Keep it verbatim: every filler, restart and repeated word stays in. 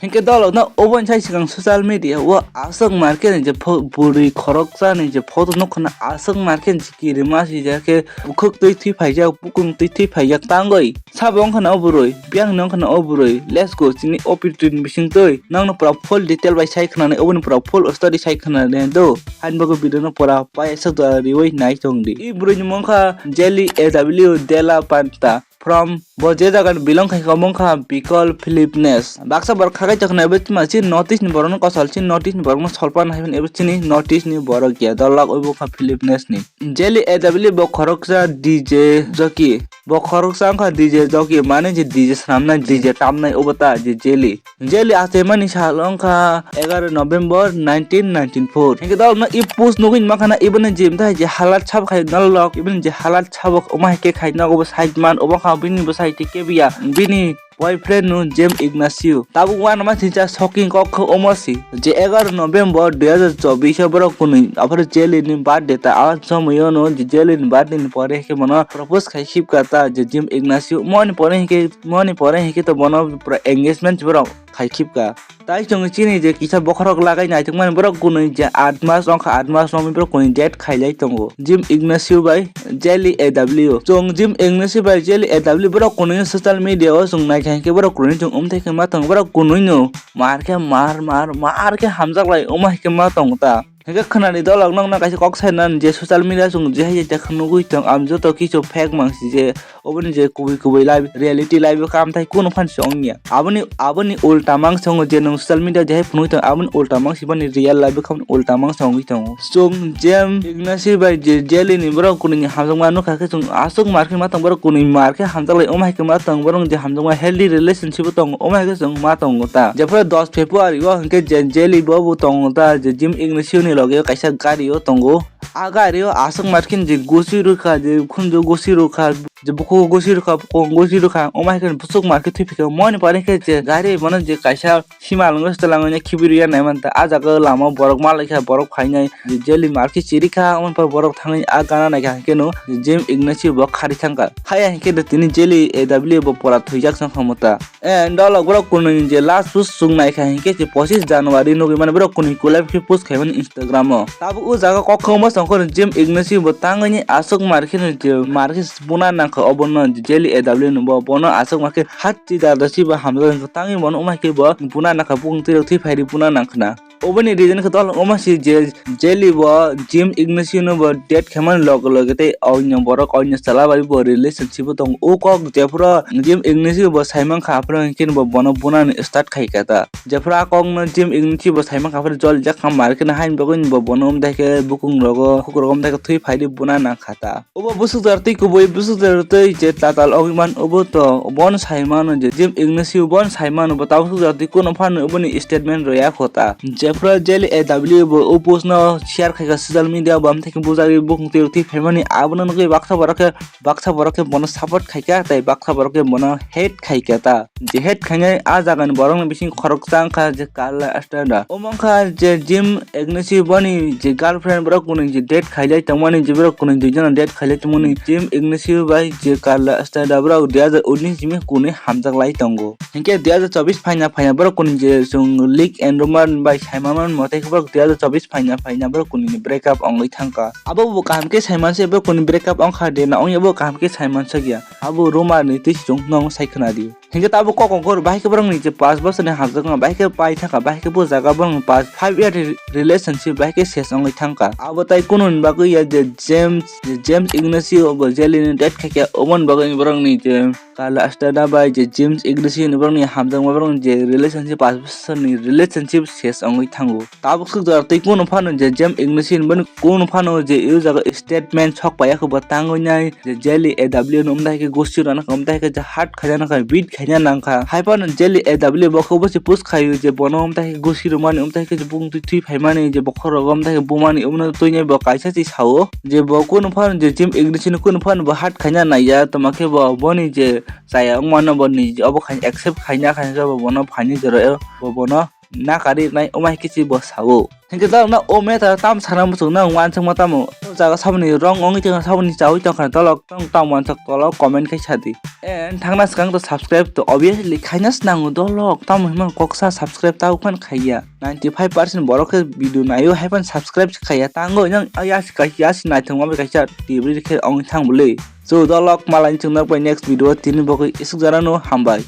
Hinkhe dolokno oboni sai swkang social media o aswk market ni je pho-, bwrwi khoroksa ni je photo nukha na aswk market ni je kirima swijak khe bukhuk twi thwi phaijak, bukung twi thwi phaijak tangwi. Sabo wngkha na o bwrwi, biyang ni wngkha na o bwrwi, let's go chini O P T ni bising twi. Nokno pura full detail bai sai khwnani, oboni pura full story sai khwnani do. Hain bagwi video no pura paisa da riwi nai tong di. I bwrwi ni mung kha Jelly A W Della Panta. From bo je jaga ni belong khai kha, omo wngkha Bicol Philippines. Baksa borok khakai chakna ebo chima chini North East ni borok no kosol, chini North East ni borok no solpan hai phano ebo chini North East ni borok ya, dolok obo wngkha Philippines ni. Jelly A W bo khoroksa D J jockey. Bo khoroksa wngkha D J jockey, mane je D J swnamnai, D J tamnai obo ta je Jelly. Jelly achaimani sal wngkha egaroh November nineteen ninety-four. Hinkhe dolokno i post nugwi mankha na, iboni je mtha je halat sabo khai nalok, iboni je halat sabo omo hai khe khai nogo bo side man, obo kha bini bo side khe kebiya, bini boyfriend no Jim Ignacio. Tabuk uanama singcha shocking kok khe omo si je egaroh November dui hazar chobbish o borok kwnwi aphuru Jelly ni birthday ta, a somoyo no je Jelly ni birthday ni pore khe bono propose khai khibka ta je Jim Ignacio. Moni pore hinkhe, moni pore hinkhe to bono pura engagement borok khai khibka. Tai chwng chini je kisa bokhorok lagai naitokmani borok kwnwi je aat mas wngkha, aat mas romwi borok kwnwi date khailai tongo Jim Ignacio bai Jelly A W. Chwng Jim Ignacio bai Jelly A W borok kwnwi social media o chwng naikha hinkhe borok kwnwi chwng umthai khe ma tongo, borok kwnwi no mar khe mar mar mar khe hamjak lai omo hai khe ma tongo ta. Hinkhe khwnani dolok nokno kaisa kok sai nani je social media chwng je hai je nugwi tong, ang joto kichu fake mangsi je oboni je kubui kubui life, reality life o kamthai kunu phan se wngya. Aboni, aboni ulta mang se wngo je nwng social media je hai phunugwi tong, aboni ulta mang se boni real life o khamni ulta mang se wngwi tongo. Chwng Jim Ignacio bai je Jelly ni borok kwnwi ni hamjakma nukha khe chwng aswk mar khe ma tong, borok kwnwi mar khe hamjak lai, omo hai khe ma tong, borok je hamjakma healthy relationship o tongo, omo hai khe chwng ma tongo ta. Jephuru dos February o hinkhe je Jelly bo bo tongo ta, je Jim Ignacio ni loge o kaisa gari o tongo. A gari o aswk mar khe je gosi rwkha, je khunju gosi rwkha, je bukhuk gosi rwkha, bukung gosi rwkha, omo hai khe bwswk mar khe thwi phikha. Moni pore khe je gari bono je kaisa simal wngwi swlangwi khibirwi ya nai manta. A jaga o lama o borok ma laikha, borok phainai, je Jelly mar khe chirikha, omo pore borok thangwi a gana naikha hinkhe no Jim Ignacio bo khari thangkha. Haya hinkhe tini Jelly A W bo pora thwijak chwng kha mota. Eh, dolok borok kwnwi ni je last post chwng naikha hinkhe je pochis January nugwi mano borok kwnwi collab khe post khaimani Instagram o. Tabuk o jaga kok khe omo songkhe Jim Ignacio bo tangwi ni aswk mar khe je mar khe buna nangkha obono Jelly A W no bo, bono aswk mar khe hati dada si bo hamjak tangwi bono omo hai khe bo buna nangkha, bukung twi rok thwi phai ri buna nangkhna. Oboni reason khe dolok omo si je Jelly bo Jim Ignacio no bo date khaimani loge loge tei onyo borok, onyo chwla bai bo relationship o tongo. O kok jephuru Jim Ignacio bo saimankha, aphuru hinkhe bo bono bunani start khaikha ta. Jephuru a kokno Jim Ignacio bo saimankha, aphuru jolijak kha mar khe haini bagwi bo bono umdai khe bukung rogo, khuk rogo umdai khe thwi phai di buna nangkha ta. Obo bwswk jar twi kubui, bwswk jar twi je tatal ogwi man, obo to bono sai mano je Jim Ignacio bono sai mano, bo tabuk swk jar twi kunu phano oboni statement rwya kho ta. Jephru Jelly A W bo o post no share khaikha social media, bo amthaikhe bujagwi bukung twi rok twi phaimani, abono nugwi baksa borok khe, baksa borok khe bono support khaikha tei baksa borok khe bono hate khaikha ta. Je hate khainai a jagani borokni bisingo khoroksa wngkha je Carla Estrada. Omo wngkha je Jim Ignacio boni je girlfriend, borok kwnwi je date khailai tongmani, je borok kwnwi duijono date khailai tongmani, Jim Ignacio bai je Carla Estrada borok dui hazar unis simi kwnwi hamjak lai tongo. Hinkhe dui hazar chobis phaina phaina borok kwnwi je chwng leak and rumor bai saimano mote khe borok dui hazar chobis phaina phaina borok kwnwi ni break up wngwi thangkha. Abo bo kaham khe saimanse, borok kwnwi break up wngkha de na wngya bo kaham khe saimansa gya. Abo rumor ni twi chwng no sai khwna di. Hinkhe tabuk kok ongkhor bahai khe borokni je paanch bosorni hamjakma bahai khe pai thangkha, bahai khe bo jaga borokni paanch five year ni relationship bahai khe ses wngwi thangkha. Abo tai kunu ni bagwi ya je James, je James Ignacio bo Jelly ni date khaikha, oboni bagwi borokni je Carla Estrada bai je James Ignacio ni borokni hamjakma borokni je relationship paanch bosorni relationship ses wngwi thango. Tabuk swk jora tei kunu phano je James Ignacio ni boni kunu phano je o jaga statement sok paiya khe bo tangwi nai je Jelly A W no umdai khe gosti rwna khe umdai khe je hurt khaina nangkha, beat khaina nangkha. Hai phano Jelly A W bo khe bo se post khaio je bono umdai khe gosti rwmani, umdai khe je bung twi twi phaimani, je bokhorok umdai khe bumani, umno twi nai bo kaisa se sao je bo kunu phano je James Ignacio no kunu phano bo hurt khaina naiya, tongma khe bo boni je chaya wngmano bo ni obo khai accept khaina khaina bo bono phaini jora bo bono nakari nai omai kichi bo sao. Hingke dolok no o meta tam sana muchung nang wansuk ma tamo. O jaga saboni rong ongoi tong saboni chawi tong khana dolok tong tam wansuk tolo comment khai sadi. And thangna swkang to subscribe to obviously khaina swnango dolok tamo hima koksa subscribe tau khan khaiya. Ninety five percent borok khe video naio hai phan subscribe khaiya. Tango yang ayas kaisa yasi naithok ma kaisa tibri khe ong thang bwle. So dolok malai chwng nok bai next video tini bokoi isuk jana no hambai.